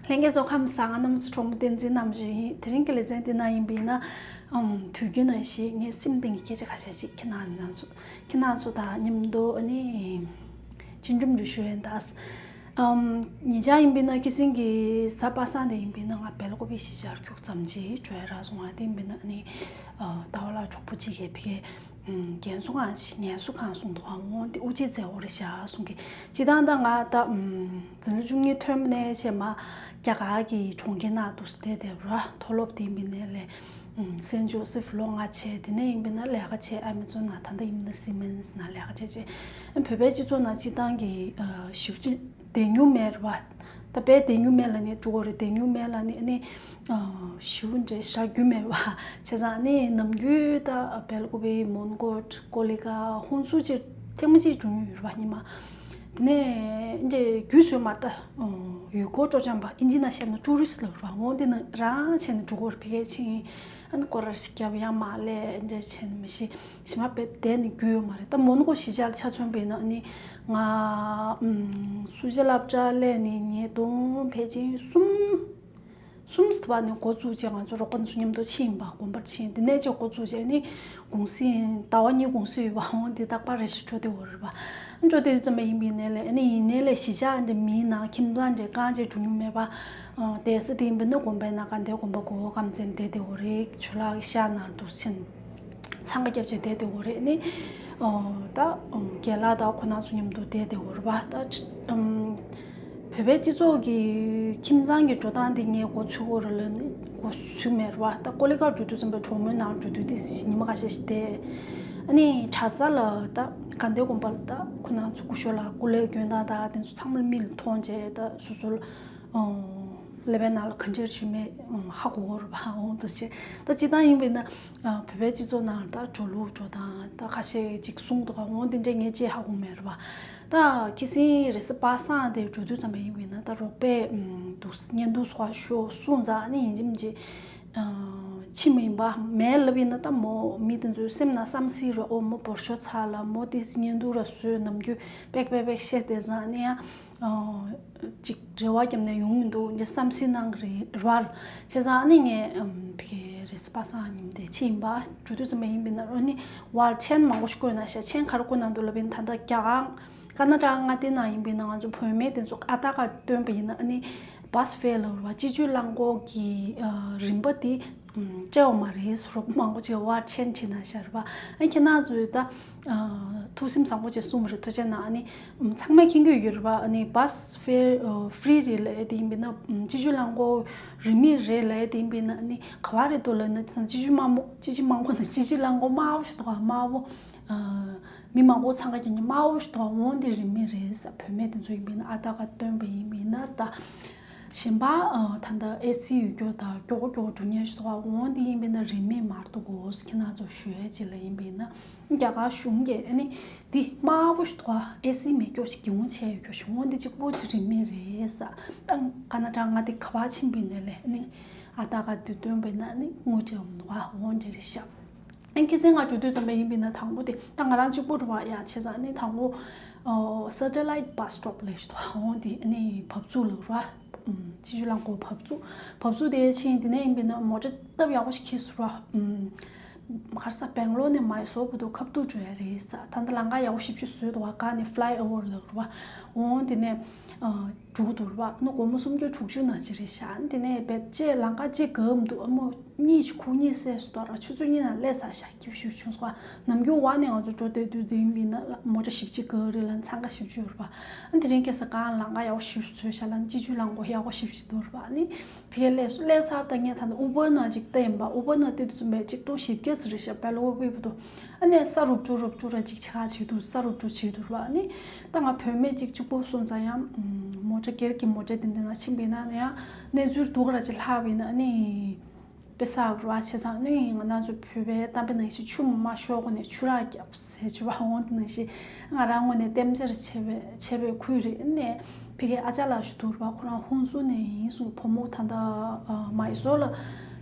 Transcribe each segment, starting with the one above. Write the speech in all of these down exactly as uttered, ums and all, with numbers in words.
ལྷན་རྒྱས་ཚོ་ཁམས་བཟང་། རྣམ་ཚོ་གྲོགས་མོ་བསྟན་འཛིན་རྣམ་གཞོན་ཡིན། དེ་རིང་གི་ལེ་ཚན་འདི་ན་ཡིན་པས་ན། ཨམ། དུས་རྒྱུན་ནང་བཞིན་ངའི་སེམས་གཏིང་གི་སྐད་ཆ་ཁ་ཤས་ཤིག་ཁྱེད་རང་ཚོ་ཁྱེད་རང་ཚོ་དང་མཉམ་དུ་ཨ་ནི་སྤྱི་འགྲུམ་འཇུ་ཞུ་ཡན་དང་། ཨམ། ཉེ་ཆར་ཡིན་པས་ན་ཁྱེད་སེང་གི་གཟའ་པ་སངས་དེ་ཡིན་པས་ན་ང་སྦེལ་ཀོབ་པི་གཞིས་ཆགས་ཁྱུག་ཙམ་ཅིག་འགྲོ་ཡ་རག་སོང་། ང་དེ་ཡིན་པས་ན་ཨ་ནི་ཟླ་བ་ལ་གྲོགས་པོ་གཅིག་གིས་ཕ་གི་རྒན་གསོ་ཁང་ཞིག་ངལ་གསོ་ཁང་གསུངས་འདུག་ཨང་འོང་དེ་དབུ་འབྱེད་མཛད་སྒོ་རེ་བཞག་གསུང་གི། སྤྱི་བཏང་ད་ང་ད་འཛིན་གྲྭ་བཅུ་གཉིས་ཐོན་པ་ནས་བྱས་མ་རྒྱ་གར་གྱི་གྲོང་ཁྱེར་ནང་དུ་བསྡད་བསྡད་པ་ར། མཐོ་སློབ་དེ་ཡིན་པའི་ནས་ལས་སན་ཇོ་སིབ་ལོ་ལྔ་བྱས། དེ་ནས་ཡིན་པའི་ན་ལས་ཀ་བྱས། ཨ་མེ་ཛོན་ནང་ད་ལྟ་ཡིན་པའི་ན་སི་མེན་སི་ནང་ལས་ཀ་བྱས་བྱས། བོད་པའི་སྤྱི་ཚོགས་ནང་སྤྱི་བཏང་གི་ཞིབ་ཅིང་བསྡད་མྱོང་མེད་ར་བ། ད་དཔེ་བསྡད་མྱོང་མེད་ལ་ནི་འགྲོ་གི་རེད། བསྡད་མྱོང་མེད་ལ་ནི་ཨ་ནི་ཞུ་འདྲེ་ཤ་རྒྱུ་མེད་པ་བྱས་ཙང་ནི་ནམ་རྒྱུན་ད་སྦེལ་ཀོབ་པི་མོན་གྷོ་ཀོ་ལི་གྷལ་ཧུན་སུར་བཅས་ཐེངས་མ་གཅིག་འགྲོ་མྱོང་ཡོད་རེད་བ་སྔོན་མ། དེ་ནས་འདྲེ་རྒྱུས་བཟོས་མ་ད་ཡུལ་སྐོར་སྤྲོ་འཆམ་པ་ཨིན་ཇི་ནང་བཤད་ན་ཊུ་རི་སི་ལབ་རེད་བ། འོང་དེ་ནི་རང་བྱས་ནས་འགྲོ་གི་རེད། ཕ་གིར་ཕྱིན་ཨ་ནི་སྐོར་ར་ཞིག་རྒྱབ་ཡ་མ་ལས་འདྲེ་བྱས་ནས་མི་ཤེས། ཞི་མ་པའི་དེ་ནི་རྒྱུས་ཡོད་མ་རེད། ད་མོན་གྷོ་གཞིས་ཆགས་ལ་ཆ་མཚོན་པས་ན་ཨ་ནི་ང་ཨམ། སུ་ཇི་སློབ་གྲྭ་ལས་ནི་ཉིས་སྟོང་ཕལ་ཆེར་གསུམ་གསུམ་ཙམ་པ་ནས་འགོ་བཙུགས་བྱས་ང་ཚོ་རོགས་པ་ཚོ་མཉམ་དུ་ཕྱིན་པ། དགོན་པར་ཕྱིན། དེ་ནས་ཅིག་འགོ་བཙུགས་བྱས་ནི་གུང་སེང་ཟླ་བ་གཉིས་གུང་སེང་ཡོད་པ་འོང་དེ་ད་པར་རེ་ཞིག་འགྲོ་དེ་འོ་རེད་པ། འགྲོ་དེ་ཙམ་པ་ཡིན་པའི་ནས་ལས་ཨ་ནི་ཡིན་ནའི་ལས་གཞིས་ཆགས་འདི་མིའི་ནང་ཁྱིམ་ཚང་འདི་རྐང་རྗེས་འགྲོ་མྱོང་མེད་པ། དེ་ས་དེ་ཡིན་པའི་ནི་དགོན་པའི་ནང་ག་འདའི་དགོན་པ་གོ་གམ་ཙེམ་བསྡད་དེ་འོ་རེད། ཆུ་ལག་ཤ་ནར་འདུག་ཕྱིན། འཚང་ཁ་རྒྱབ་བྱས་བསྡད་དེ་འོ་རེད་ནི། ཨོ། ད་རྒན་ལགས་དང་ཁོ་རང་ཚོ་མཉམ་དུ་བསྡད་དེ་འོ་རེད་པ། ད་ཨམ། བོད་པའི་སྤྱི་ཚོགས་ཀྱི་ཁྱིམ་ཚང་གི་འགྲོ་སྟངས་འདི་ངས་འགོ་ཚུགས་འོ་རེད་ལ་ནི་འགོ་ཚུགས་མེད་རེད་པ། ད་ཀོ་ལི་གྷལ་འགྲོ་དུས་ཙམ་པའི་གྲོགས་མོའི་ནང་འགྲོ་དུས་དེ་ཉི་མ་ཁ་ཤས་ཤིག་བསྡད། ཨ་ནི་གྲྭ་ས་ལ་ད་དགའ་ལྡན་དགོན་པ་ལ་ད་ཁོ་རང་ཚོ་སྐུ་ཞབས་ལགས་སྐུ་ལས་དགོན་སྟངས་ད་དེ་ཚོ་ཚང་མ་མིག་ལ་མཐོང་བྱས་ད་སོ་སོ་ལ། ཀླད་པའི་ནང་ལ་ག་འདྲ་ཞུ་མེད་ཧ་གོ་གི་རེད་པ། འོང་དུ་བྱས་ད་སྤྱི་བཏང་ཡིན་པས་ན་བོད་པའི་སྤྱི་ཚོགས་ནང་ལ་ད་འགྲོ་ལུགས་འགྲོ་སྟངས་ད་ཁ་ཤས་ཅིག་གསུངས་འདུག་ག་འོང་དེ་འདྲས་ངས་ཅིག་ཧ་གོ་མེད་རེད་པ། ད་ཁྱི་སེང་རེས་གཟའ་པ་སངས་དེ་འགྲོ་དུས་ཙམ་པ་ཡིན་པས་ན་ད་རོགས་པས་འདུག་བརྙན་ཐུང་སོགས་ཤོག་གསུངས་ཙང་ཨ་ནི་ཡིན་གཅིག་མིན་གཅིག་ཕྱིན་མ་ཡིན་པ་མེད་ལབ་ཡིན་ན་ད་མོ་མི་དེ་ཚོའི་སེམས་ནང་བསམ་སྲིད་རེད། ཨོ་མོ་བོར་ཤོག་ཚར་ལ་མོ་དེ་བརྙན་ཐུང་ར་བཟོས་ནམ་རྒྱུན་པེག་པེག་པེག་བཤད་དེ་ཙང་ཨ་ནི་ཡང་། ཅིག་རེ་བ་བརྒྱབ་ནས་ཡོང་མི་འདུག་འདི་བསམ་སྲིད་གནང་གི་རེད་ར། བྱས་ཙང་ཨ་ནི་ངས་ཨམ། ཕ་གི་རེས་གཟའ་པ་སངས་ཉིན་དེ་ཕྱིན་པ་འགྲོ་དུས་ཙམ་པ་ཡིན་པས་ན་ཨ་ནི་བར་མཆན་མང་པོ་ཞིག་བཀོད་གནང་ཤག་མཆན་ག་རེ་བཀོད་གནང་འདུག་ལབ་པ་ཡིན་ན་ད་ལྟ་རྒྱ་གར་ཀར་ནཱ་ཊ་ཀ་མངའ་སྡེ་ནང་ཡིན་པས་ན་ང་ཚོ་བོད་སྨན་དེ་ཚོ་ཨ་ཏ་ཀར་བཏོན་པ་ཡིན་ན་ཨ་ནི་བྷ་སི་ཕེར་ལབ་ར་སྤྱི་སྤྱོད་རླངས་འཁོར་གྱི་རིན་པ་དེ་སྤྲད་པ་མ་རེད་ཟེར་རོགས་མང་པོ་ཅིག་བར་མཆན་བྲིས་གནང་ཤག་རེད་པ། ཨ་ཁྱེད་རང་ཚོས་ད། ཐུགས་སེམས་བཟང་པོ་ཅིག་གསུངས་པ་རེད། ཐུགས་རྗེ་གནང་། ཨ་ནི་ཚང་མས་མཁྱེན་གྱི་ཡོད་རེད་པ། ཨ་ནི་བྷ་སི་ཕེར་ཕི་རི་རེད་ལབ་ཡ་དེ་ཡིན་པས་ན་སྤྱི་སྤྱོད་རླངས་འཁོར་རིན་མེད་རེད་ལབ་ཡ་དེ་ཡིན་པས་ན་ཨ་ནི་ག་པར་རེད་འདུག་ལབ་ན་དེ་ཚོ་སྤྱི་སྤྱོད་དམའ་མོ་སྤྱི་སྤྱོད་དམའ་མོ་ན་སྤྱི་སྤྱོད་རླངས་འཁོར་དམའ་བོ་ཞིག་འདུག་ག་དམའ་བོ། མི་མང་པོ་འཚང་ཁ་རྒྱག་མཁན་དམའ་བོ་ཞིག་འདུག་ག་འོང་དེ་རིན་མེད་རེད་ས། བོད་སྨན་དེ་ཚོ་ཡིན་པས་ན་ཨ་ཏ་ཀར་བཏོན་པ་ཡིན་པས་ན་ད། གཞན་པ་ད་ལྟ་ཨེ་སི་ཡོད་རྒྱུ་དང་མགྱོགས་པོ་མགྱོགས་པོ་འགྲོ་མཁན་ཞིག་འདུག་ག་འོང་དེ་ཡིན་པས་ན་རིན་མེད་མ་གཏོགས་གོ་ཁྱེད་རང་ཚོ་ཞུ་ཡ་ཅིག་ལ་ཡིན་པས་ན། རྒྱ་གར་གཞུང་གིས་ཨ་ནི་འདི་དམའ་བོ་ཞིག་འདུག་ག་ཨེ་སི་མེད་རྒྱུ་ཞིག་གི་འོང་བྱས་ཡོད་རྒྱུ་ཞིག་འོང་འདི་གཅིག་པོ་ཅིག་རིན་མེད་རེད་ས། ད་ཀར་ནཱ་ཊ་ཀ་མངའ་སྡེ་ག་པར་ཕྱིན་པ་ཡིན་ནའི་ལས་ཨ་ནི་ཨ་ཏ་ཀར་དེ་བཏོན་པ་ཡིན་ན་ཨ་ནི་དངུལ་སྤྲད་འོང་འདུག་ག་འོང་འདི་རེད་ཤག་ཨ་ནི་ཁྱེད་ཚོས་ང་འགྲོ་དུས་ཙམ་པ་ཡིན་པས་ན་དང་པོ་དེ་ད་ང་རང་གཅིག་པོ་རེད་པ། ཡ་བྱས་ཙང་ཨ་ནི་དང་པོ་ཨོ་སེ་ཊེ་ལའིཊ་བྷ་སི་སི་ཊོབ་ལབ་ཞིག་འདུག་ག་འོང་དེ་ཨ་ནི་བབས་ཚུགས་ལབ་ར། ཨམ། སྤྱི་སྤྱོད་རླངས་འཁོར་བབས་ཚུགས། བབས་ཚུགས་དེ་ཕྱིན་དེ་ནས་ཡིན་པས་ན་མོ་ཊ་སྟབས་ཡག་པོ་ཞིག་འཁྱེར་སོང་ར། ཨམ། ག་རེ་ཟ་སྦེང་ལོར་ནས་མའི་སོར་བར་དུ་ཁ་ཐུག་འགྲོ་ཡ་རེད་ས། ད་ལྟ་ལམ་ཁ་ཡག་པོ་ཞེ་པོ་ཅིག་བཟོས་འདུག་ག་ག་ནས་ཕི་ལའི་ཨོ་ཝར་ལབ་ར་བ། འོང་དེ་ནས་ཨ། འགྲོ་གི་འདུག་ར་བ། ཨ་ནི་སྒོར་མོ་སུམ་བརྒྱ་དྲུག་ཅུ་ནང་བཞིན་རེད་ཤག་ཨ་ནི་དེ་ནས་བེད་ཅེ་ལམ་ཁ་ཅིག་འགག་མི་འདུག་ཨ་མོ་གཉིད་ཁུག་གཉིད་སད་སོང་། ད་ར་ཆུ་ཚོད་གཉིས་ནང་སླེབས་ཚར་ཤག་སྐྱིད་ཤུགས་བྱུང་སོང་། ནམ་རྒྱུན་བར་ནས་ང་ཚོ་འགྲོ་བསྡད་དུས་དེ་ཡིན་པས་ན་མོ་ཊ་ཞེ་པོ་ཅིག་འགག་རེད་ལ་འཚང་ཁ་ཞེ་པོ་ཅིག་ཡོད་རེད་པ། ཨ་ནི་དེ་རིང་ཁ་སང་གང་ལམ་ཁ་ཡག་པོ་ཞེ་པོ་ཅིག་བཟོས་ཤག་ལ་ཨ་ནི་སྤྱི་སྤྱོད་རླངས་འཁོར་ཡག་པོ་ཞེ་པོ་ཅིག་འདུག་རེད་པ། ཨ་ནི་ཕ་གིར་སླེབས་སོང་། སླེབས་ཚར་ད་ངས་ད་ནི་ཨུ་བར་ནང་ཅིག་བལྟས་ཡིན་པ། ཨུ་བར་ནང་བལྟས་དུས་ཙམ་པས་གཅིག་སྟོང་བཞི་བརྒྱ་ཙམ་རེད་ཤག་སྦེང་ལོར་ཕེབས་པ་དང་། ཨ་ནི་ས་རུབ་ཅུག་རུབ་ཅུག་ར་ཅིག་ཆགས་བྱེད་དུས་ས་རུབ་ཅུག་བྱེད་དུས་རེད་པ། ཨ་ནི་ད་ང་བུད་མེད་ཅིག་གཅིག་པོ་སོང་ཙང་ཡང་མོ་ཊ་སྒེར་གྱི་མོ་ཊ་དེ་འདྲ་ནང་ཕྱིན་པས་ན་ཡང་གནས་ཚུལ་སྡུག་ར་ཅིག་ལྷག་པས་ན་ཨ་ནི། དཔེ་གསར་པ་བྱས་ཙང་ནི་ང་རང་ཚོ་བོད་པའི་གཏམ་དཔེ་ནང་བཞིན་ཆུ་མ་ཤོར་གོང་ནས་ཆུ་རགས་བརྒྱབ་ཟེར་ཆུ་བ་འོང་དེ་ནང་བཞིན་ང་རང་ངོས་ནས་དེ་འདྲ་བྱས་པའི་བྱས་པའི་ཁུལ་རེད། ནས་ཕ་གིའི་ཨ་ཅག་ལགས་ཞིག་འདུག་ར་བ། ཁོ་རང་ཧུན་སུར་ནས་ཡིན་གསུངས། བུ་མོ་ད་ལྟ་མའི་སོར་ལ་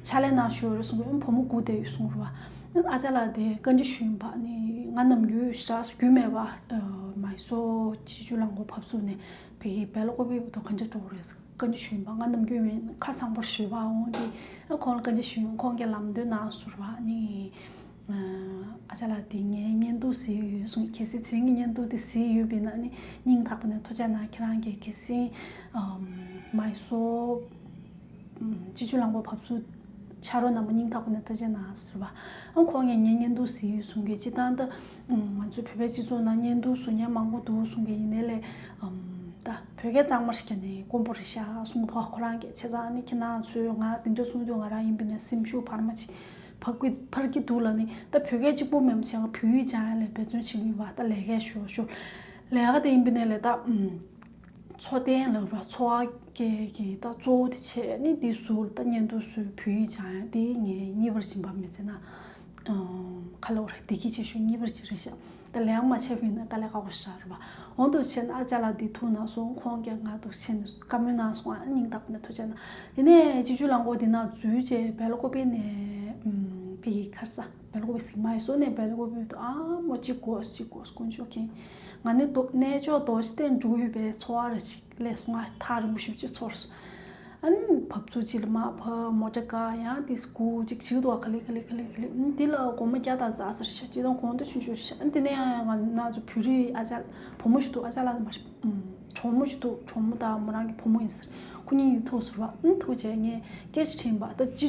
ཕྱག་ལས་གནང་བཞིན་ཡོད་རེད་གསུངས། བུ་མོ་སྒུག་བསྡད་ཡོད་གསུངས་ར་བ། ཨ་ཅག་ལགས་དེ་བཀའ་འདྲི་ཞུས་པ་ནི་ང་ནམ་རྒྱུན་ཞེ་དྲག་རྒྱུས་མེད་པ། མའི་སོར་སྤྱི་སྤྱོད་རླངས་འཁོར་བབས་ཚུགས་ནས་ཕ་གིའི་སྦེལ་ཀོབ་པི་བར་དུ་ག་འདྲ་འགྲོ་གི་རེད། བཀའ་འདྲི་ཞུས་པ། ང་ནམ་རྒྱུན་མིན་ཁ་སང་པོ་ཞུས་པ། འོང་དེ་ཁོང་ལ་བཀའ་འདྲི་ཞུས། ཁོང་གིས་ལམ་སྟོན་གནང་སོང་བ། ནི་ཨ་ཅག་ལགས་དེ་ངའི་བརྙན་ཐུང་གཟིགས་ཡོད་གསུངས། གལ་སྲིད་དེ་རིང་གི་བརྙན་ཐུང་དེ་གཟིགས་ཡོད་པ་ཡིན་ན་ནི་སྙིང་ཐག་པ་ནས་ཐུགས་རྗེ་གནང་། ཁྱེད་རང་གིས་གལ་སྲིད་ཨམ་མའི་སོ་སྤྱི་སྤྱོད་རླངས་འཁོར་བབས་ཚུགས་ཕྱག་རོགས་གནང་བ་སྙིང་ཐག་པ་ནས་ཐུགས་རྗེ་གནང་ཟེར་བ། ཨང་ཁོང་གིས་ངའི་བརྙན་ཐུང་གཟིགས་ཡོད་གསུང་གི། སྤྱིར་བཏང་ད་ང་ཚོའི་བོད་པའི་སྤྱི་ཚོགས་ནང་བརྙན་ཐུང་བཟོ་མཁན་མང་པོ་འདུག་གསུང་གི། ཡིན་ནའི་ལས་ཨམ་ད་བོད་སྐད་གཙང་མ་ཞིག་ནས་དཀོན་པོ་རེད་ཤག་གསུང་ཐོག་ཁོ་རང་གིས། བྱས་ཙང་ནི་ཁྱེད་རང་ཚོས་ང་དེ་འདྲ་གསུང་དུས་ང་རང་ཡིན་པ་ཡིན་ན་སེམས་ཤུགས་འཕར་མ་ཅིག་འཕར་གི་འཕར་གི་འདུག་ལ། ནི་ད་བོད་སྐད་གཅིག་པོ་མིན་པ་བྱས་ང་བོད་ཡིག་སྦྱང་ཡ་ལ་འབད་བརྩོན་བྱེད་ཀྱི་ཡོད་པ། ད་ལས་ཀ་ཞོ་ཞོ་ལས་ཀ་དེ་ཡིན་པ་ཡིན་ནའི་ལས་ད་ཨམ། འཚོ་རྟེན་ལབ་ར། འཚོ་བ་སྐྱེལ་གྱི་ད་གཙོ་བོ་དེ་བྱས་ནི་དེ་ཟུར་ད་བརྙན་ཐུང་བཟོས་བོད་ཡིག་སྦྱང་ཡ་དེ་ངས་གཉིས་པར་སྦྱིན་པ་མི་བྱེད་ན། ཨམ། ཁ་ལོ་རེ་བདེ་སྐྱིད་ཆེ་ཤོས་གཉིས་པར་བྱེད་རེད་ཤག་ད་ལས་མ་བྱས་པ་ཡིན་ན་དཀའ་ལས་ཁག་པོ་ཞིག་རེད་པ། འོང་དུ་བྱས་ན་ཨ་ཅག་ལགས་འདི་ཐུག་གནང་སོང་། ཁོང་གིས་ང་འདུག་བྱས་ནས་བཀའ་མོལ་གནང་སོང་། ཨ་སྙིང་ཐག་པ་ནས་ཐུགས་རྗེ་གནང་། དེ་ནས་སྤྱི་སྤྱོད་རླངས་འཁོར་འདི་ནང་འཛུལ་རྗེས་སྦེལ་ཀོབ་ནས་ཨམ་ཕ་གི་ག་རེ་ཟ། སྦེལ་ཀོབ་ཟེར་མ་ཡིན་སོ་ནས་སྦེལ་ཀོབ་དུ་ཨ་མོ་གཅིག་དགོས་གཅིག་དགོས་དཀོན་མཆོག་མཁྱེན། ང་ནི་རྡོ་གནས་མཆོག་རྡོ་རྗེ་གདན་འགྲོ་གི་ཡོད་པའི་ཚོར་བ་རེ་ཞིག་སླེབས་སོང་། ང་ཐག་རིང་པོ་ཞེ་པོ་ཅིག་ཚོར་སོང་། ཨ་ནི་བབས་ཚུགས་ཅིག་ལ་མར་ཕར་མོ་ཊ་བཀག་ཡང་དེ་སྒུག་ཅིག་བྱེད་འདུག་ག་ལེ་ག་ལེ་ག་ལེ་ག་ལེ། ཨ་ནི་དེ་ལ་སྒོར་མོ་བརྒྱ་དང་རྩ་ཟེར་ཤག་ཅིག་དང་གོང་དུ་ཆུང་ཆུང་ཤག་ཨ་ནི་དེ་ནས་ཡང་ང་ང་ཚོ་བོད་རིགས་ཨ་ཅག་བུ་མོ་ཞིག་འདུག་ཨ་ཅག་ལགས་མ་རེད། གྲོགས་མོ་ཞིག་འདུག་གྲོགས་མོ་དང་མོ་རང་གི་བུ་མོ་ཡིན་ཟེར། ཁོ་གཉིས་གཉིས་ཐུག་ཟེར་བ། ཨང་ཐུག་བྱས་ངས་སྐད་ཆ་དྲིས་པ། ད་ཅི་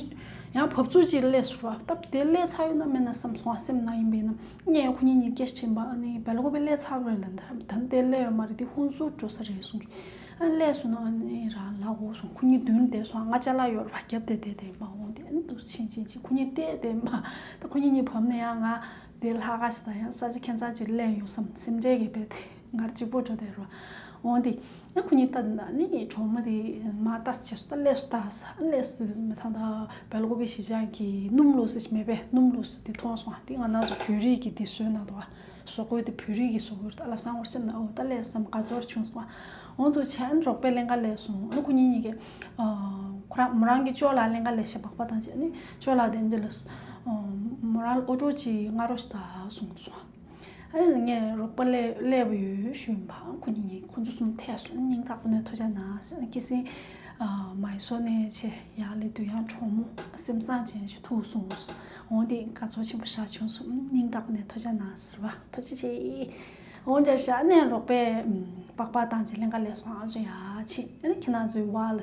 ཡང་བབས་ཚུགས་ཅིག་སླེབས་ཟེར་བ། སྟབས་བདེ་སླེབས་ཚར་ཡོད་ན་མེད་ན་བསམ་སོང་། སེམས་ནང་ཡིན་པས་ན་ངས་ཁོ་གཉིས་གཉིས་སྐད་ཆ་དྲིས་པ། ཨ་ནི་སྦེལ་ཀོབ་སླེབས་ཚར་བ་རེད་ལབ། ད་ད་ལྟ་སླེབས་ཡོད་མ་རེད། དེ་ཧུན་སུར་འགྲོ་ས་རེད་གསུང་གི། ཨ་སླེབས་སོང་ན་ཨ་ནི་རང་ལབ་དགོས་གསུང་། ཁོ་གཉིས་མདུན་བསྡད་སོང་། ང་ཅ་ལག་ཡོད་རེད་པ། རྒྱབ་དེ་བསྡད་བསྡད་མ་འོང་དེ། ཨ་ནི་འདུག་ཕྱིན་ཕྱིན་ཕྱིན་ཁོ་གཉིས་བལྟས་བསྡད་མ། ད་ཁོ་གཉིས་གཉིས་བབས་ན་ཡང་ང་དེ་ལྷག་ག་ཞིག་དང་ཡང་ས་ཆ་ཁྱད་མཚར་ཅིག་སླེབས་ཡོང་བསམ་སེམས་ཁྲལ་གྱིས་བསྡད་དེ། ངར་གཅིག་པོ་འགྲོ་བསྡད་རོ། འོང་དེ། ཨ་ཁོ་གཉིས་ལྟ་ན་ནི་གྲོགས་མོ་དེ་མར་ལྟ་བྱས་སོ། ད་སླེབས་སོ། ད་ས་སླེབས་སོ་མི་ཐང་། ད་སྦེལ་ཀོབ་གཞིས་ཆགས་ཀྱི་སྣུམ་ལུགས་སུ་མེད་པས། སྣུམ་ལུགས་སུ་དེ་མཐོང་སོང་། དེ་ང་རང་ཚོ་བོད་རིགས་ཀྱི་དེ་བཟོས་གནང་འདུག་ཨ། བཟོ་བཀོད་དེ་བོད་རིགས་ཀྱི་བཟོ་བཀོད་ད་ལབ་སང་བར་སེམས་ན་ཨོ་ད་སླེབས་སོ་བསམ་དགའ་ཚོར་བྱུང་སོང་ཨ། འོང་དུ་བྱས་ཨ་ནི་རོགས་པས་ལེན་ག་སླེབས་སོང་། ཨ་ནི་ཁོ་གཉིས་གཉིས་ཀྱིས་ཨ་ཁོ་རང་མོ་རང་གི་ཅོ་ལགས་ལེན་ག་སླེབས་ཤག་སྦག་སྦག་བཏང་བྱས། ཨ་ནི་ཅོ་ལགས་དེ་འདྲ་ལ་སོ། ཨ་མོ་རང་ལ་ཨོ་ཊོ་ཅིག་མངགས་རོགས་ཞེས་ད་གསུངས་སོང་། ཨ་ནི་ངས་རོགས་པ་སླེབས་སླེབས་ཡོད་ཞུས་པ། ཁོ་གཉིས་ཁོ་ཚོ་གསུམ་ཐད་སོང་། སྙིང་ཐག་པ་ནས་ཐུགས་རྗེ་གནང་ཟེར། ཁྱེད་སྲིད་ཨ་མའི་སོ་ནས་ཆེ་ཡག་ལས་དུ་ཡང་གྲོགས་མོ་སེམས་བཟང་ཅན་ཞིག་ཐུག་སོང་། འོང་དེ་དགའ་ཚོར་ཆེན་པོ་ཞིག་བྱུང་སོང་། སྙིང་ཐག་པ་ནས་ཐུགས་རྗེ་གནང་ཟེར་བ། ཐུགས་རྗེ་ཆེ། འོང་རྒྱལ་ཤག་ནས་རོགས་པས་པགས་པ་བཏང་ཅིག་ལེན་ག་སླེབས་སོང་། ཨ་ཅོ་ཡ་ཆེ། ཨ་ནི་ཁྱེད་རང་ཚོའི་བ་ལ།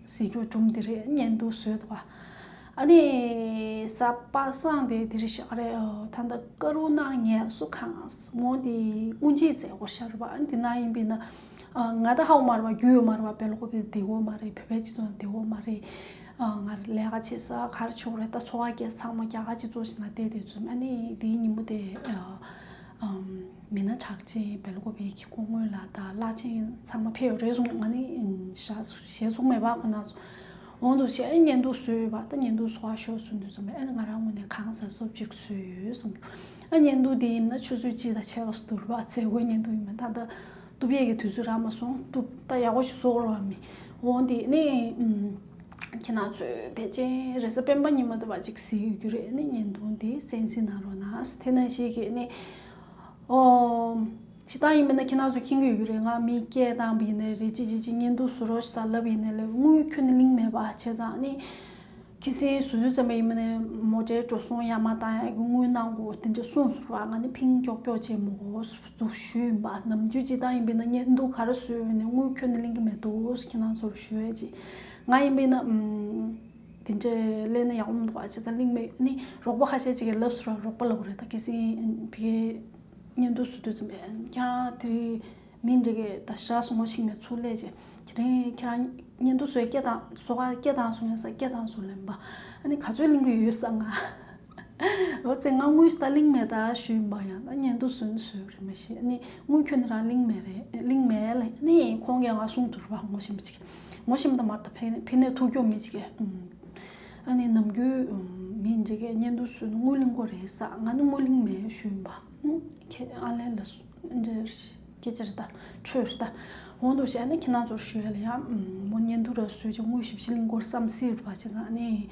གཟིགས་རྒྱུ་སྒྲུང་འདི་རེད། བརྙན་ཐུང་བཟོས་འདུག་ག་ཨ་ནི་གཟའ་པ་སངས་དེ་འདི་རེད་ཤག་རེད། ད་ལྟ་ཀ་རུ་ན་ངལ་གསོ་ཁང་ངོ་དེ་དབུ་འབྱེད་མཛད་སྒོ་ཤར་བ། ཨ་ནི་དེ་ན་ཡིན་པས་ན་ང་ད་ཧ་གོ་མ་རེད་པ། རྒྱུས་ཡོད་མ་རེད་པ། སྦེལ་ཀོབ་དེ་བདེ་པོ་མ་རེད། བོད་པའི་སྤྱི་ཚོགས་བདེ་པོ་མ་རེད། ང་ལས་ཀ་བྱེད་ས་ག་རེ་ཆོག་རེད། ད་འཚོ་བ་སྐྱེལ་ཚང་མ་རྒྱ་གར་སྤྱི་ཚོགས་ཤིག་ན་བསྡད་བསྡད་ཚུལ། ཨ་ནི་དེའི་ཉིན་མོ་དེ། མི་སྣ་གྲགས་ཅན་སྦེལ་ཀོབ་ཀྱི་སྐུ་ངོ་ལགས་དང་བླ་ཆེན་ཚང་མ་ཕེབས་ཡོད་རེད་གསུངས། ང་ནི་ཞག་ཞལ་གསུང་མེད་པ་ཁོ་ན་ཚོ། འོང་དུ་བྱས་ཨ་བརྙན་ཐུང་བཟོས་ཡོད་པ། ད་བརྙན་ཐུང་བཟོ་བ་ཤོག་གསུངས་དུས་ཙམ་པས་ཨ་ནི་ང་རང་ངོས་ནས་གང་གཟབ་གཟབ་ཅིག་བཟོས་ཡོད་གསུངས། ཨ་བརྙན་ཐུང་འདི་ཡིན་ན་ཆུ་ཚོད་གཅིག་དང་ཕྱེད་ཀ་ཙམ་འདུག་རེད་པ། མཛད་སྒོའི་བརྙན་ཐུང་ཡིན་པ། ད་ལྟ་གཏུབ་ཡས་ཀྱི་དུས་ཚོད་རག་མ་སོང་། གཏུབ་ད་ཡག་པོ་ཞིག་བཟོ་དགོས་རེད་པ་མི། འོང་དེ་ནི་ཨུམ། ཁྱེད་རང་ཚོས་ཕལ་ཆེར་རེས་གཟའ་སྤེན་པ་ཉིན་མ་དུ་བ་ཅིག་གཟིགས་ཡོད་རྒྱུ་རེད། ནི་བརྙན་ཐུང་འདི་གསན་གཟིགས་གནང་རོགས་གནང་། དེ་ནང་བཞིན་གྱི་ནི་ཨོ་ཇི་ལྟར་ཡིན་མིན་ན་ཁྱེད་རང་ཚོ་མཁྱེན་གྱི་ཡོད་རྒྱུ་རེད། ང་མི་སྐད་བཏང་བ་ཡིན་ནའི་རེད། ཅི་ཅི་ཅི་བརྙན་ཐུང་བཟོ་རོགས་ཞེས་ད་ལབ་ཡིན་ནའི་ལབ། དངུལ་ཁྱོན་ནས་ལིང་མེད་པ་བྱས་ཙང་ནི་ཁྱེད་སེང་བཟོ་དུས་ཙམ་པ་ཡིན་མིན་ན་མོ་ཊའི་འགྲོ་སོང་ཡར་མར་བཏང་ཡག་གི་དངུལ་གནང་དགོས་དེ་འདྲ་གསུངས་སོང་ར། ང་ནི་ཕིང་ཀྱོག་ཀྱོག་བྱས་མི་དགོས་འདུག་ཞུས་ཡིན་པ། ནམ་རྒྱུན་ཇི་ལྟར་ཡིན་པས་ན་བརྙན་ཐུང་ག་རེ་བཟོས་ཡོད་ནས་དངུལ་ཁྱོན་ནས་ལེན་གྱི་མེད་འདུག་ཁྱེད་རང་ཚོར་ཞུ་ཡས་ཅིག་ང་ཡིན་པས་ན་ཨམ། དེ་འདྲས་ལེན་ན་ཡག་པོ་མི་འདུག་ཨ་ཅེ་ད་ལིང་མེད་ནི་རོགས་པ་ཁ་ཤས་ཅིག་གིས་ལབ་སོང་ར། རོགས་པ་ལབ་དགོས་རེད། ད་གལ་སྲིད་ཕ་གིའི་བརྙན་ཐུང་བཟོ་དུས་ཙམ་པས་ཀྱང་དེ་རིང་མི་འདྲ་གི་ད་ཞག་སོང་ངོ་ཤིག་ནས་ཚུར་སླེབས་རྗེས་དེ་རིང་ཁྱེད་རང་བརྙན་ཐུང་བཟོས་སྐད་བཏང་བཟོ་ག་སྐད་བཏང་སོང་ཡང་ས་སྐད་བཏང་སོང་ལབ་པ། ཨ་ནི་ག་ཚོད་ལེན་གི་ཡོད་ས་ང་། འོ་ཙེ་ང་དངུལ་ཞིག་ད་ལིང་མེད་ད་ཞུས་པ། ཡང་ད་བརྙན་ཐུང་བཟོས་ནི་བཟོས་རེད་མ་ཤེས། ཨ་ནི་དངུལ་ཁྱོན་ནས་རང་ལིང་མེད་རེད། ལིང་མེད་ལ་ཨ་ནི་ཁོང་གིས་ང་གསུངས་འདུག་ར། ངོ་ཤེས་པ་ཅིག་ངོ་ཤེས་པ་ད་མར་ད་ཕེ་ཕེ་ནས་ཐུག་སྐྱོ་མི་ཅིག་གིས་ཨ་ནི་ནམ་རྒྱུན་མི་འདྲ་གི་བརྙན་ཐུང་བཟོས་ནི་དངུལ་ལིང་གོ་རེད་ས། ང་ནི་དངུལ་ལིང་མེད་ཞུས་པ། ཁྱེད་ཨ་ལན་ལ་སུ་འདྲ་སྐད་ཆ་རེད་ད། ཆོས་རེད་ད། འོང་དུ་བྱས་ནས་ཁྱེད་རང་ཚོར་ཞུ་ཡ་ལ་ཡང་མོ་བརྙན་ཐུང་ར་བཟོས་ཀྱི་དངུལ་ཞིབ་ཞིབ་ལིང་གོར་བསམ་སྲིད་པ་བྱས་ཙང་ནི་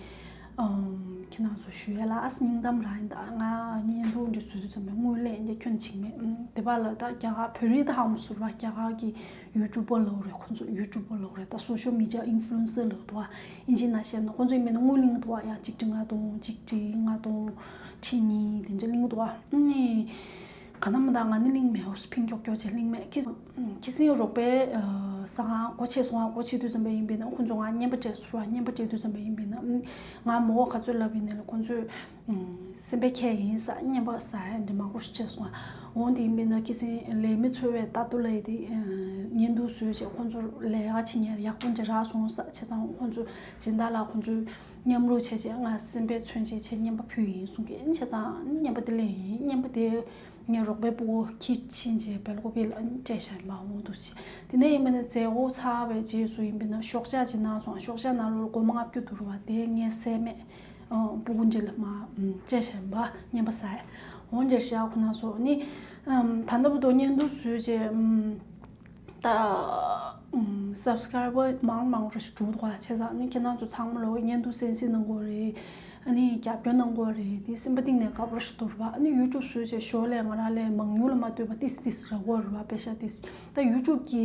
ཨམ། ཁྱེད་རང་ཚོ་ཞུ་ཡ་ལ་ཨ་སྙིང་གཏམ་རང་ཡིན། ད་ང་བརྙན་ཐུང་འདི་བཟོ་དུས་ཙམ་པའི་དངུལ་ལེན་རྒྱ་ཁྱོན་ཅིག་མེད། ཨམ། དེ་བ་ལ་ད་རྒྱ་གར་བོད་རིགས་ད་ཧ་མ་སུར་བ་རྒྱ་གར་གྱི་ཡུ་ཊུབ་པར་ལབ་རེད། ཁོ་ཚོ་ཡུ་ཊུབ་པར་ལབ་རེད། ད་སོ་ཤལ་མི་ཌི་ཡ་ཨིན་ཕུ་ལུ་ཨེན་སར་ལབ་འདུག་ཨ། ཨིན་ཇི་ནང་བཤད་ན་ཁོ་ཚོ་ཡིན་མིན་ན་དངུལ་ལེན་འདུག་ཨ། ཡང་ཆིག་ཁྲི་ལྔ་སྟོང་ཆིག་ཁྲི་ལྔ་སྟོང་ཁྲི་གཉིས་དེ་འདྲ་ལེན་འདུག་ཨ། ཨ་ནི། ག་ན་མ་ད་ང་ནི་གླིང་མེད་ཧོ་སི་ཕིང་ཀྱོག་ཀྱོག་བྱས་གླིང་མེད་ཁི། ཁི་སིང་རོགས་པའི་ས་ཁང་སྒོ་ཕྱེ་སོང་ང་། སྒོ་ཕྱེ་དུས་ཙམ་པ་ཡིན་པས་ན་ཁོང་ཚོ་ང་རྔན་པ་སྤྲད་ཟེར་བ། རྔན་པ་སྤྲད་དུས་ཙམ་པ་ཡིན་པས་ན་ང་མོ་ག་ཚོད་ལབ་ཡིན་ནའི་ཁོང་ཚོས་སེམས་པའི་ཁྱད་ཡིན་ས། རྔན་པ་ཟ་ཡ་འདི་མང་པོ་ཞིག་སྤྲད་སོང་ང་། འོང་དེ་ཡིན་པས་ན་ཁི་སིང་ལས་མི་འཚོལ་བའི་ལྟ་དུ་ལ་ཡི་དེ་བརྙན་ཐུང་བཟོས་བྱས་ཁོང་ཚོར་ལས་ཀ་བྱེད་མཁན་ཡག་པོ་འདྲ་རག་སོང་ས། བྱས་ཙང་ཁོང་ཚོ་སྦྱིན་བདག་ལ་ཁོང་ཚོས་མཉམ་རུབ་བྱས་བྱས་ང་སེམས་པའི་མཚོན་བྱེད་བྱས་རྔན་པ་ཕུལ་ཡིན་གསུང་གི། བྱས་ཙང་རྔན་པ་དེ་ལེན་ཡིན། རྔན་པ་དེ། ངའི་རོགས་པའི་སྤུ་གུ་ཁྱི་ཕྱིན་རྗེས་སྦེལ་ཀོབ་ལ་སྤྲད་བཞག་ཡིན་པ། འོང་འདུག་ཅེས། དེ་ནས་ཡིན་པ་ནི་མཛད་སྒོ་ཚར་བའི་རྗེས་སུ་ཡིན་པ་ན་ཞོགས་ཇ་ཅིག་གནང་སོང་། ཞོགས་ཇ་ནང་ལོགས་ལ་སྒོར་མོ་ལྔ་བཅུ་འདུག་རེད་བ། དེ་ངས་བསད་མེད། ཨ། སྤུ་གུ་འདི་ལ་མར་སྤྲད་བཞག་ཡིན་པ། རྔན་པ་ཟ་ཡ། འོང་འདིར་བཞག་ཁོ་ན་སོང་ནི། ཨམ། ད་ལྟ་བར་དུ་བརྙན་ཐུང་བཟོས་རྗེས། ཨམ། ད། ཨམ། སབ་སི་ཀ་རའི་བར་མང་མང་རུ་ཞིག་འགྲོ་འདུག་བ། བྱས་ཙང་ནི་ཁྱེད་རང་ཚོ་ཚང་མ་ལོ་བརྙན་ཐུང་གསན་གཟིགས་གནང་དགོས་རེད། ཨ་ནི་རྒྱབ་སྐྱོར་གནང་དགོས་རེད། དེ་སེམས་པ་གཏིང་ནས་དགའ་པོ་ཞིག་འདུག་རེད་བ། ཨ་ནི་ཡུ་ཊུབ་བཟོས་བྱས་ཞོར་ལས་ང་རང་ལས་མང་ཉུང་ལ་མ་ལྟོས་པ་ཏིས་ཏིས་རག་གི་རེད་བ། པེ་ཤ་ཏིས། ད་ཡུ་ཊུབ་ཀྱི་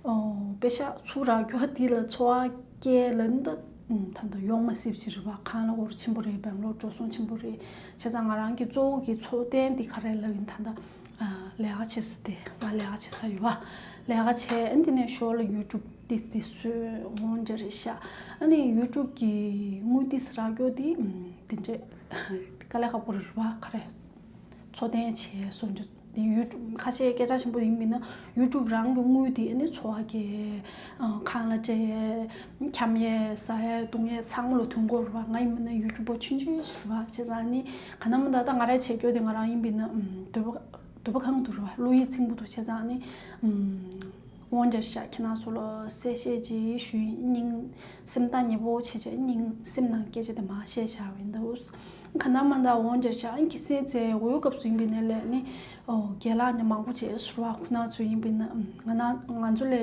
ཨོ་པེ་ཤ་ཚུར་རག་རྒྱུ་དེ་ལ་འཚོ་བ་སྐྱེལ་ལ་ནི་ད་ད་ད་ཡོང་མ་སྲིད་ཅིག་རེད་བ། ཁང་གླ་སྒོར་ཆེན་པོ་རེད། སྦེང་ལོར་འགྲོ་སོང་ཆེན་པོ་རེད། བྱས་ཙང་ང་རང་གི་གཙོ་བོ་གི་འཚོ་རྟེན་དེ་ག་རེ་ལབ་ཡིན་ད་ད། ཨ། ལས་ཀ་བྱེད་ས་དེ། ང་ལས་ཀ་བྱེད་ས་ཡོད་བ། ལས་ཀ་བྱས། ཨ་ནི་དེ་ནས་ཞོར་ལ་ཡུ་ཊུབ་ཏིས་ཏིས་བཟོས། འོང་འདྲ་རེད་ཤག་ཨ་ནི་ཡུ་ཊུབ་ཀྱི་དངུལ་ཏིས་རག་རྒྱུ་དེ་དེ་འདྲས་དཀའ་ལས་ཁག་པོ་རེད་བ། ག་རེ། འཚོ་རྟེན་བྱས་སོང་རྒྱུ་དེ་ཡུ་ཊུབ་ཁ་ཤས་སྐད་ཆ་ཆེན་པོ་ཡིན་མིན་ན་ཡུ་ཊུབ་རང་གི་དངུལ་དེ་ཨ་ནི་འཚོ་བ་སྐྱེལ། ཨ། ཁང་གླ་སྤྲད། འཁྱམ་ཡས་ཟ་ཡས་བཏུང་ཡས་ཚང་མ་ལ་ཐོན་གྱི་ཡོད་རེད་བ། ང་ཡིན་མིན་ན་ཡུ་ཊུབ་པར་ཆུང་ཆུང་ཞིག་རེད་བ། བྱས་ཙང་ཨ་ནི་ག་ན་མ་ད་ད་ང་རང་བྱེད་རྒྱུ་དེ་ང་རང་ཡིན་པས་ན། ཨམ། འདོད་པ། འདོད་པ་གང་འདུག་རེད་བ། བློ་ཡིད་ཚིམ་པོ་འདུག་བྱས་ཙང་ནི། ཨམ། དབང་བསྒྱུར་ཤག་ཁྱེད་རང་ཚོ་ལ་གསལ་བཤད་ཅིག་ཞུ་ཡིན། སྙིང་སེམས་ཐག་ཉེ་པོ་བྱས་བྱས་སྙིང་སེམས་ནང་སྐད་ཆ་དེ་མར་བཤད་བཞག་པ་ཡིན། འདུག་ག་ན་མ་ད་དབང་བསྒྱུར་ཤག་ཨ་ནི་གི་སེ་ཚེ་འོ་ཡོད་སྐབས་སུ་ཡིན་པའི་ནས་ལས་ནི། ཨོ། རྒན་ལགས་ནི་མང་པོ་བྱས་ཟེར་བ། ཁོ་རང་ཚོ་ཡིན་པས་ན། ཨམ། ང་ན་ང་ཚོ་ལས་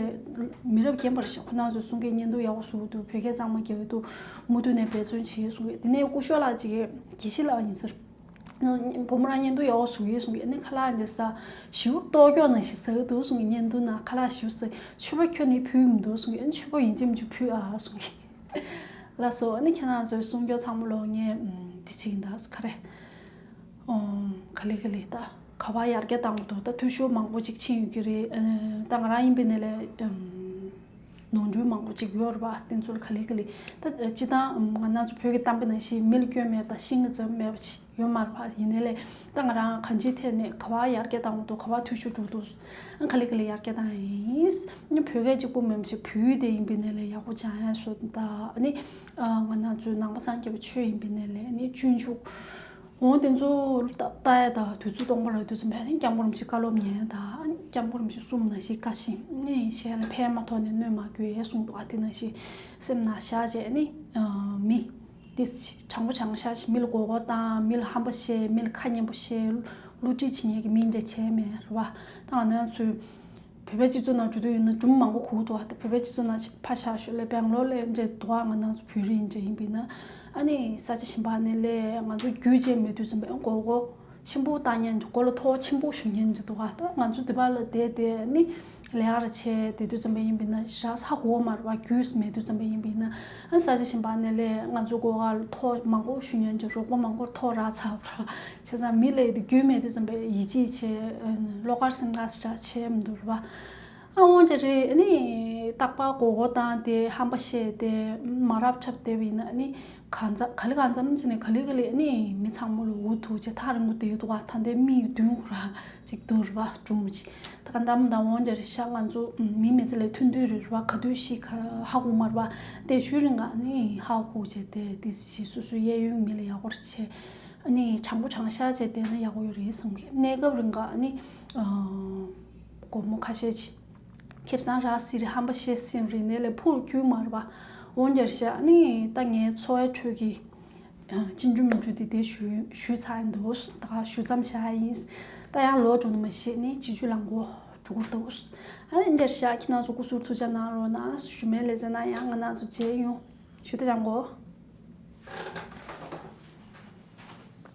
མི་རབས་རྒན་པར་ཤག་ཁོ་རང་ཚོ་གསུང་མཁན་བརྙན་ཐུང་ཡག་པོ་བཟོ་གི་འདུག་བོད་སྐད་གཙང་མ་རྒྱག་གི་འདུག་མུ་མཐུད་ནས་འབད་བརྩོན་བྱེད་གསུང་གི། དེ་ནས་སྐུ་ཞབས་ལགས་ཅིག་གིས་དགེ་བཤེས་ལགས་ཡིན་ཟེར། བུ་མོ་རང་བརྙན་ཐུང་ཡག་པོ་བཟོ་གི་གསུང་གི། ཨ་ནི་ཁ་ལག་འདི་ཟ་ཞིའུ་ལྟོགས་ཀྱོག་ནང་བཞིན་ཟ་གི་འདུག་གསུང་གི། བརྙན་ཐུང་ནང་ཁ་ལག་ཞིའུ་ཟ། མཆོད་པ་ཁྱོན་ནས་ཕུལ་མི་འདུག་གསུང་གི། ཨ་ནི་མཆོད་པ་ཡིན་གཅིག་མིན་གཅིག་ཕུལ་ཨ་གསུང་གི། ལགས་སོ། ཨ་ནི་ཁྱེད་རང་ཚོའི་གསུང་རྒྱུ་ཚང་མ་ལོ་ངས་འདི་བྱེད་ཀྱིན་གདའ་ག་རེ། ཨོ། ག་ལེ་ག་ལེ་ད། ག་བ་ཡར་རྒྱས་བཏང་འདུག་ད་འཐུས་ཤོར་མང་པོ་ཅིག་ཕྱིན་ཡོད་ཀྱི་རེད། ཨ། ད་ང་རང་ཡིན་པའི་ནས་ལས། ཨམ། ནོར་འཁྲུལ་མང་པོ་ཅིག་ཡོད་རེད་པ། དེ་ཚོ་ལ་ག་ལེ་ག་ལེ། ད་སྤྱིར་བཏང་ང་རང་ཚོ་བོད་ཀྱི་གཏམ་དཔེ་ནང་བཞིན་མི་ལ་སྐྱོན་མེད་པ་དང་ཤིང་གི་རྩ་བ་མེད་པ་ཅིག་ཡོད་མ་རེད་པ། ཡིན་ནའི་ལས་ད་ང་རང་གང་ཅིའི་ཐད་ནས་ག་བ་ཡར་རྒྱས་བཏང་འདུག་ག་བ་འཐུས་ཤོར་འགྲོ་འདུག་ཨ། ག་ལེ་ག་ལེ་ཡར་རྒྱས་བཏང་ཡིན། ཨ་ནི་བོད་སྐད་གཅིག་པོ་མིན་པ་ཅིག་བོད་ཡིག་དེ་ཡིན་པའི་ནས་ལས་ཡག་པོ་སྦྱང་ཡ་བཟོ་ད། ཨ་ནི། ཨ། ང་རང་ཚོའི་ནང་པ་སངས་རྒྱས་པའི་ཆོས་ཡིན་པའི་ནས་ལས་ནི་སྤྱོད་འཇུག་འོ་དེ་ཚོ་ལྟ་ལྟ་ཡ་དང་དུས་ཚོད་སྟོང་པ་རག་དུས་ཙམ་པ་ནི་སྐྱབས་མགོན་རིན་པོ་ཆེའི་བཀའ་སློབ་ཉན་ཡ་དང་། སྐྱབས་མགོན་རིན་པོ་ཆེ་གསུངས་པ་ནང་བཞིན་བཀའ་བཞིན་ནི་གཞན་ལ་ཕན་མ་ཐོགས་ནས་གནོད་མ་དགོས་ཡ་གསུངས་འདུག་ཨ། དེ་ནང་བཞིན་སེམས་ནང་བཞག་བྱས་ནི། ཨ། མི་དེ་དྲང་པོ་དྲང་བཞག་ཅིག་མི་ལ་མགོ་སྐོར་བཏང་། མི་ལ་ཧམ་པ་བཤད། མི་ལ་ཁ་ངན་པོ་བཤད། བསླུ་བྲིད་བྱེད་མཁན་གྱི་མི་འདྲ་བྱས་མེད་རེད་བ། ད་ང་རང་ཚོའི་བོད་པའི་སྤྱི་ཚོགས་ནང་འགྲོ་དུས་ཡིན་ན་སྒྲུང་མང་པོ་གོ་འདུག་ཨ། ད་བོད་པའི་སྤྱི་ཚོགས་ནང་ཕར་བཞག་ཞོར་ལས་སྦེང་ལོར་ལ་འདྲ་འདུག་ཨ། ང་རང་ཚོ་བོད་རིགས་འདྲ་ཡིན་པས་ན། ཨ་ནི་ས་ཆ་གཞན་པ་ནས་ལས་ང་ཚོ་རྒྱུས་ཆེ་མེད་དུས་ཙམ་པ་མགོ་སྐོར་ཆེན་པོ་བཏང་མཁན། མགོ་ལ་ཐོག་ཆེན་པོ་གཞུ་མཁན་འདྲ་འདུག་ཨ། ད་ང་ཚོ་འདི་པ་ལ་བསྡད་དེ་ནི་ལས་ཀ་ར་བྱས་བསྡད་དུས་ཙམ་པ་ཡིན་པས་ན་ཞག་ཧ་གོ་མ་རེད་བ། རྒྱུས་མེད་དུས་ཙམ་པ་ཡིན་པས་ན། ཨ། ས་ཆ་གཞན་པ་ནས་ལས་ང་ཚོ་མགོ་ཁ་ལ་ཐོག་མང་པོ་གཞུ་མཁན་འདྲ། རོགས་པ་མང་པོ་ཐོག་རག་ཚར་བ་རེད། བྱས་ཙང་མི་ལ་ཡི་དེ་རྒྱུས་མེད་དུས་ཙམ་པ་ཡིད་ཆེས་བྱས། བློ་དཀར་སེམས་དཀར་ཞེ་དྲག་བྱས་མི་འདུག་རེད་བ། ཨ། འོ་དེ་རེད། ཨ་ནི་རྟག་པར་མགོ་སྐོར་བཏང་སྟེ་ཧམ་པ་བཤད་དེ་མ་རབས་འཁྲབ་བསྡད་པ་ཡིན་ན། ཨ་ནི་གང་འཚམ་ག་ལེ་གང་འཚམ་བྱས་ནས་ག་ལེ་ག་ལེ་ཨ་ནི་མི་ཚང་མ་ལ་འུ་ཐུག་བྱས་ཐག་རིང་པོ་བསྡད་འདུག་བ། ད་ལྟའི་མི་མདུན་ཁོ་རང་ཅིག་འདུག་རེད་བ། སྒྲུང་མོ་ཅིག་ད་ག་འདམ་དང་འོ་དེ་རེད་ཤག་ང་ཚོ་མི་མི་ཚེ་ལས་ཐུང་ཐུང་རེད་བ། ག་དུས་ཤི་ག་ཧ་གོ་མ་རེད་བ། དེ་ཤུལ་རིང་ག་ཨ་ནི་ཧ་གོ་བྱས་དེ་དེ་ཞིག་སོ་སོའི་གཡས་གཡོན་མི་ལ་ཡག་པོ་རེ་བྱས། ཨ་ནི་དྲང་པོ་དྲང་བཞག་བྱས་བསྡད་ན་ཡག་པོ་ཡོད་རེད་བསམ་གི། གནས་སྐབས་རིང་ག་ཨ་ནི། ཨ། སྒོར་མོ་ཁ་ཤས་ཅིག་ཁེ་བཟང་རག་སྲིད་རེད། ཧམ་པ་བཤད་སྲིད་རེད། ནས་ལས་ཕུར་རྒྱུ་མ་རེད་བ། འོ་དེ་རེད་ཤག་ཨ་ནི་ད་ངའི་འཚོ་བའི་ཁྲོད་ཀྱི། ཨ། ཅི་འགྲུབ་མི་འགྲུབ་དེ་དེ་ཞུ་ཞུས་ཚར་ཡིན་འདུག་ད་ག་ཞུ་མཚམས་བཞག་ཡིན། ད་ཡང་ལོག་འགྲོ་ནི་མ་ཤེས་ནས་སྤྱི་སྤྱོད་ལ་མགོ་འགྲོ་གི་འདུག་ཨ་ནི་འདིར་བཞག་ཁྱེད་རང་ཚོ་སྐུ་གཟུགས་ཐུགས་ཅག་གནང་རོགས་གནང་། ཞུ་མེད་ལས་ཙང་ན་ཡང་ང་རང་ཚོ་མཇལ་ཡོང་། ཞུ་དེ་ཅང་གོ།